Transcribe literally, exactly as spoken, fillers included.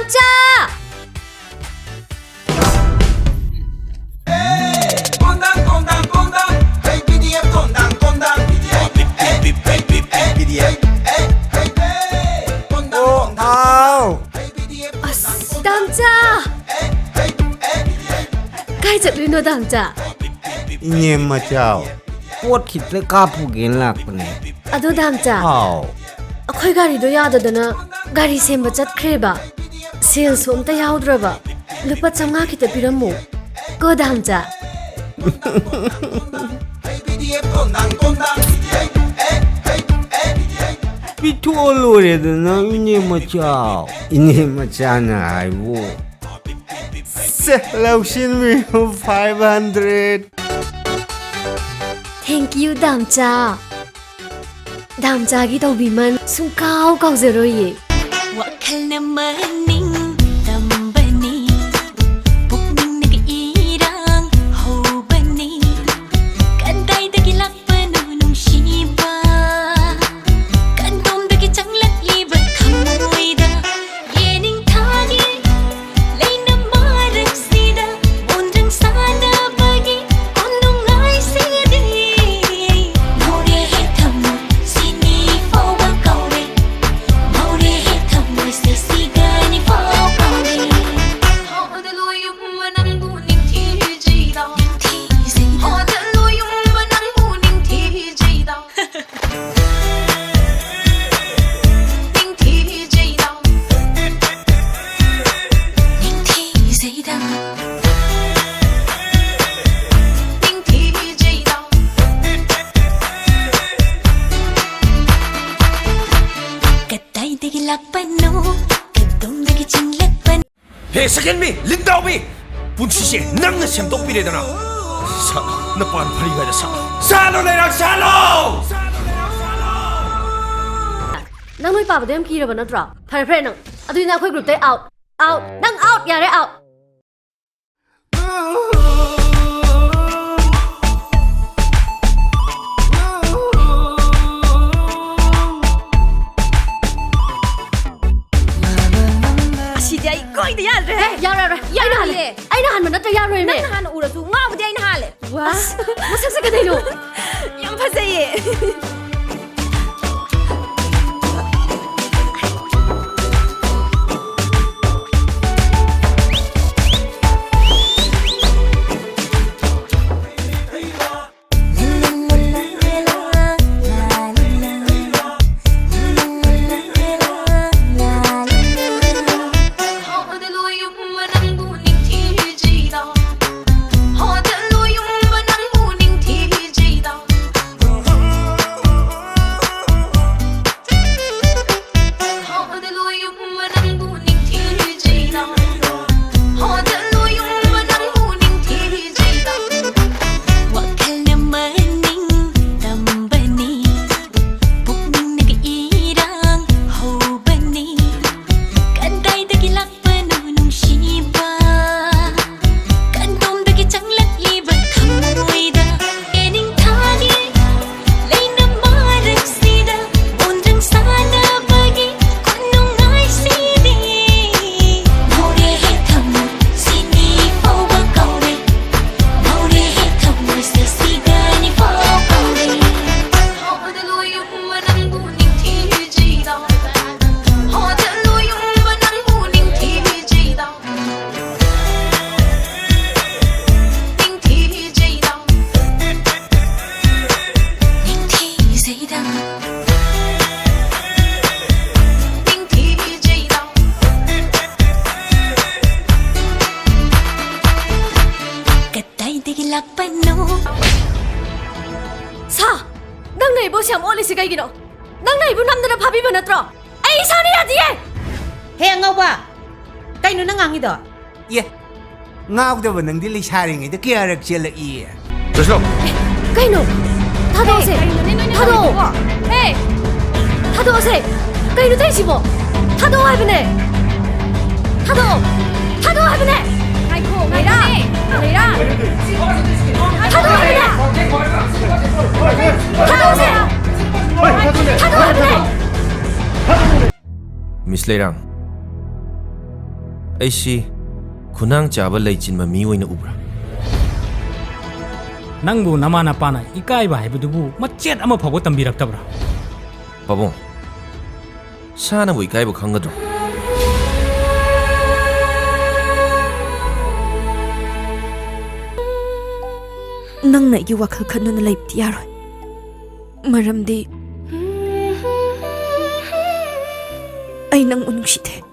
ꯆꯥ! ꯑꯣ, ꯍꯥꯎ꯫ ꯑꯁ, ꯗꯥꯝꯆꯥ! ꯀꯥꯏ ꯆꯠꯂꯨꯏꯅꯣ, ꯗꯥꯝꯆꯥ? ꯏꯅꯦ ꯃꯆꯥꯎ, ꯄꯣꯠ ꯈꯤꯇ ꯀꯥꯞꯄꯨꯒꯦꯅ ꯂꯥꯛꯄꯅꯦ꯫ ꯑꯗꯣ, ꯗꯥꯝꯆꯥ, ꯍꯥꯎ꯫ ꯑꯩꯈꯣꯏ ꯒꯥꯔꯤꯗꯣ ꯌꯥꯗꯗꯅ ꯒꯥꯔꯤ ꯁꯦꯝꯕ ꯆꯠꯈ꯭ꯔꯦꯕ꯫ ꯁꯦꯜꯁꯨ ꯑꯝꯇ ꯌꯥꯎꯗ꯭ꯔꯕ꯫ ꯂꯨꯄꯥ ꯆꯥꯝꯃꯉꯥ ꯈꯤꯇ ꯄꯤꯔꯝꯃꯨ ꯀꯣ, ꯗꯥꯝꯆꯥ꯫ ꯄꯤꯊꯣꯛꯑ ꯂꯣꯏꯔꯦꯗꯅ, ꯏꯅꯦ ꯃꯆꯥ꯫ ꯏꯅꯦ ꯃꯆꯥꯅ ꯍꯥꯏꯕꯨ꯫ ꯁꯦ, ꯂꯧꯁꯤꯟꯕꯤꯌꯨ, five hundred꯫ Thank you, ꯗꯥꯝꯆꯥ꯫ ꯗꯥꯝꯆꯥꯒꯤ ꯇꯧꯕꯤꯃꯜ ꯁꯨꯡꯀꯥꯎ ꯀꯥꯎꯖꯔꯣꯏꯌꯦ꯫ ꯋꯥꯈꯜꯅ ꯃꯅꯤꯡ ꯇꯝꯕꯅꯤ, ꯄꯨꯛꯅꯤꯡꯅꯒ ꯏꯔꯥꯡ ꯍꯧꯕꯅꯤ, ꯀꯗꯥꯏꯗꯒꯤ ꯂꯥꯛꯄꯅꯣ ꯅꯨꯡꯁꯤꯕ? ꯀꯗꯣꯝꯗꯒꯤ ꯆꯪꯂꯛꯂꯤꯕ ꯊꯃꯣꯏꯗ ꯌꯦꯅꯤꯡꯊꯥꯒꯤ ꯂꯩꯅ ꯃꯔꯛꯁꯤꯗ ꯃꯣꯟꯗ꯭ꯔꯪ ꯁꯥꯟꯅꯕꯒꯤ ꯈꯨꯅꯨꯡꯉꯥꯏꯁꯤꯗꯤ꯫ ꯃꯧꯔꯦ ꯍꯦ ꯊꯃꯣꯏ ꯁꯤꯅꯤ ꯐꯥꯎꯕ ꯀꯧꯔꯦ, ꯃꯧꯔꯦ ꯍꯦ ꯊꯃꯣꯏꯁꯦ ꯁꯤꯒꯅꯤ ꯐꯥꯎ ꯀꯧꯔꯦ꯫ ꯍꯣꯗꯂꯣ ꯌꯨꯝꯕ ꯅꯪꯕꯨ ꯅꯤꯡꯊꯤꯖꯩꯗ, ꯅꯤꯡꯊꯤꯖꯩꯗ꯫ ꯍꯣꯗꯂꯣ ꯌꯨꯝꯕ ꯅꯪꯕꯨ ꯅꯤꯡꯊꯤꯖꯩꯗ꯫ ꯅꯤꯡꯊꯤꯖꯩꯗ꯫ ꯅꯤꯡꯊꯤꯖꯩꯗ꯫ ꯅꯤꯡꯊꯤꯖꯩꯗ꯫ ꯀꯗꯥꯏꯗꯒꯤ ꯂꯥꯛꯄꯅꯣ? ꯀꯗꯣꯝꯗꯒꯤ ꯆꯤꯡꯂꯛꯄꯅꯣ? ꯍꯦ, ꯁꯦꯀꯦꯟꯕꯤ, ꯂꯤꯟꯗꯥꯎꯕꯤ! ꯄꯨꯟꯁꯤꯁꯦ ꯅꯪꯅ ꯁꯦꯝꯗꯣꯛꯄꯤꯔꯦꯗꯅ꯫ ꯁꯥ, ꯅꯄꯥꯟ ꯐꯔꯤꯉꯩꯗ ꯁꯥ-, ꯁꯥꯂꯣ ꯂꯩꯔꯥꯡ ꯁꯥꯂꯣ! ꯅꯪ ꯅꯣꯏ ꯄꯥꯕꯗ ꯌꯥꯝ ꯀꯤꯔꯕ ꯅꯠꯇ꯭ꯔꯣ? ꯐꯔꯦ, ꯐꯔꯦ ꯅꯪ꯫ ꯑꯗꯨꯗꯤ ꯅꯪ ꯑꯩꯈꯣꯏ groupꯇꯩ out, out꯫ ꯅꯪ out, ꯌꯥꯔꯦ, out꯫ ꯑꯁꯤ ꯃꯁꯛꯁꯦ ꯀꯩꯗꯩꯅꯣ? ꯌꯥꯝ ꯐꯖꯩꯌꯦ꯫ ꯋꯥꯈꯜꯅ ꯃꯅꯤꯡ ꯇꯝꯕꯅꯤ, ꯄꯨꯛꯅꯤꯡꯅꯒ ꯏꯔꯥꯡ ꯍꯧꯕꯅꯤ꯫ ꯀꯗꯥꯏꯗꯒꯤ ꯂꯥꯛꯄꯅꯣ ꯅꯨꯡꯁꯤꯕ? ꯀꯗꯣꯝꯗꯒꯤ ꯆꯪꯂꯛꯂꯤꯕ ꯊꯃꯣꯏꯗ? ꯌꯦꯅꯤꯡꯊꯥꯒꯤ ꯂꯩꯅ ꯃꯔꯛꯁꯤꯗ ꯃꯣꯟꯗ꯭ꯔꯪ ꯁꯥꯟꯅꯕꯒꯤ ꯈꯨꯅꯨꯡꯉꯥꯏꯁꯤꯗꯤ꯫ ꯉꯥꯎꯔꯦꯍꯦ ꯊꯃꯣꯏ ꯁꯤꯅꯤ ꯐꯥꯎꯕ ꯀꯧꯔꯦ꯫ ꯉꯥꯎꯔꯦꯍꯦ ꯊꯃꯣꯏꯁꯦ ꯁꯤꯒꯅꯤ ꯐꯥꯎ ꯀꯧꯔꯦ꯫ ꯍꯣꯗ ꯂꯣꯏꯌꯨꯝꯕ ꯅꯪꯕꯨ ꯅꯤꯡꯊꯤꯖꯩꯗ꯫ ꯍꯣꯗ ꯂꯣꯏꯌꯨꯝꯕ ꯅꯪꯕꯨ ꯅꯤꯡꯊꯤꯖꯩꯗ꯫ ꯅꯤꯡꯊꯤꯖꯩꯗ꯫ ꯅꯤꯡꯊꯤꯖꯩꯗ꯫ ꯅꯤꯡꯊꯤꯖꯩꯗ꯫ ꯀꯗꯥꯏꯗꯒꯤ ꯂꯥꯛꯄꯅꯣ? ꯁꯥ! ꯅꯪꯅ ꯑꯩꯕꯨ ꯁꯤ ꯌꯥꯝ ꯑꯣꯠꯂꯤꯁꯤ ꯀꯩꯒꯤꯅꯣ? ꯅꯪꯅ ꯑꯩꯕꯨ ꯅꯝꯗꯅ ꯐꯥꯕꯤꯕ ꯅꯠꯇ꯭ꯔꯣ? ꯑꯩ ꯏꯁꯥꯅ ꯌꯥꯗꯤꯌꯦ! ꯍꯦ, ꯑꯉꯧꯕ! ꯀꯩꯅꯣ ꯅꯪ ꯉꯥꯡꯉꯤꯗꯣ? ꯑꯦ, ꯉꯥꯎꯗꯕ ꯅꯪꯗꯤ ꯂꯩꯁꯥꯔꯤꯉꯩꯗ ꯀꯌꯥꯔꯛ ꯆꯦꯜꯂꯛꯏ? ꯀꯩꯅꯣ? ꯊꯥꯗꯣꯛꯑꯁꯦ! ꯊꯥꯗꯣꯛꯑꯣ! ꯊꯥꯗꯣꯛꯑꯁꯦ! ꯀꯩꯅꯣ ꯇꯧꯔꯤꯁꯤꯕꯣ? ꯊꯥꯗꯣꯛꯑꯣ ꯍꯥꯏꯕꯅꯦ! ꯊꯥꯗꯣꯛꯑꯣ! ꯊꯥꯗꯣꯛꯑꯣ ꯍꯥꯏꯕꯅꯦ! ꯉꯥꯏꯈꯣ, ꯉꯥꯏꯈꯣ! ꯂꯩꯔꯥ! ꯊꯥꯗꯣꯛꯑꯣ ꯍꯥꯏꯕꯅꯦ! ꯊꯥꯗꯣꯛꯑꯁꯦ! ꯊꯥꯗꯣꯛꯑꯣ ꯍꯥꯏꯕꯅꯦ! ꯃꯤꯁ ꯂꯩꯔꯥꯡ, ꯑꯩꯁꯤ ꯈꯨꯅꯥꯡ ꯆꯥꯕ ꯂꯩ ꯆꯤꯟꯕ ꯃꯤ ꯑꯣꯏꯅ ꯎꯕ꯭ꯔꯥ? ꯅꯪꯕꯨ ꯅꯃꯥ ꯅꯄꯥꯅ ꯏꯀꯥꯏꯕ ꯍꯥꯏꯕꯗꯨꯕꯨ ꯃꯆꯦꯠ ꯑꯃ ꯐꯥꯎꯕ ꯇꯝꯕꯤꯔꯛꯇꯕ꯭ꯔꯥ? ꯄꯥꯕꯨꯡ, ꯁꯥꯅꯕꯨ ꯏꯀꯥꯏꯕ ꯈꯪꯒꯗ꯭ꯔꯣ? ꯅꯪꯅ ꯑꯩꯒꯤ ꯋꯥꯈꯜ ꯈꯟꯗꯨꯅ ꯂꯩꯕꯗꯤ ꯌꯥꯔꯣꯏ꯫ ꯃꯔꯝꯗꯤ ꯑꯩ ꯅꯪꯕꯨ ꯅꯨꯡꯁꯤꯗꯦ꯫